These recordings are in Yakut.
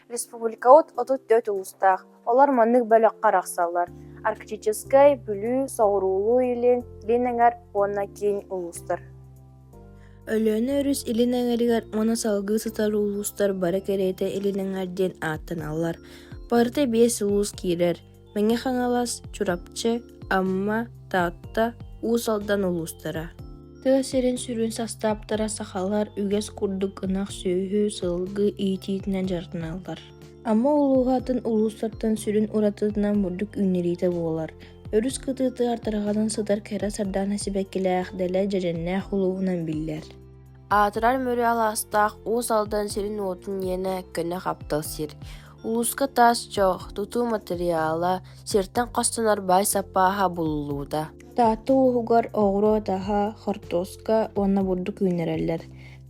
Республикабыт 34 улуустаах, олор маннык бөлөххө арахсаллар: Арктическай, Бүлүү, Соҕуруулуу-Илин, Илин Эҥэр уонна Киин улуустар. Өлүөнэ өрүс илин эҥэригэр уонна салгыы сытар улуустар бары кэриэтэ Илин Эҥэр диэн ааттаналлар. Барыта биэс улуус киирэр: Мэҥэ Хаҥалас, Чурапчы, Амма, Таатта, Уус Алдан улуустара. Тыа сирин сүрүн састааптара сахалар үгэс курдук ынах сүөһү, сылгы иитиитинэн дьарыктаналлар. Амма улууһа атын улуустартан сүрүн уратытынан бурдук үүннэриитэ буолар. Өрүс кытыытыгар тарҕанан сытар кэрэ сардаана сибэккилээх дэлэ дьэдьэннээх улууһунан биллэр. Аатырар Мүрү алаастаах Уус Алдан сирин-уотун иэнэ көнө хаптал сир. Улууска таас чох, тутуу матырыйаала, сиртэн хостонор баай саппааһа булуллубута. Таатта улууһугар оҕуруот аһа, хортуоска уонна бурдук үүннэрэллэр.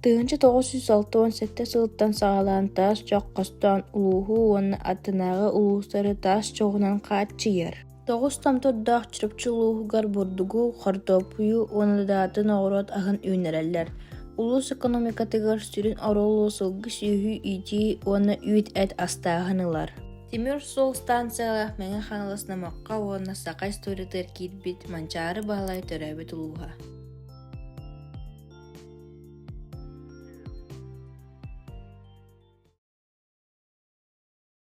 1967 сылтан саҕалаан таас чох хостоон улууһу уонна аттынааҕы улуустары таас чоҕунан хааччыйар. Тоҕус томтордоох Чурапчы улууһугар бурдугу, хортуоппуйу уонна да атын оҕуруот аһын үүннэрэллэр. Улуус экономикатыгар сүрүн оруолу сылгы сүөһү иитии уонна үүт-эт астааһын ылар. Тимир суол станциялаах Мэҥэ Хаҥалас Номоххо уонна саха историятыгар киирбит Манчаары Баһылай төрөөбүт улууһа.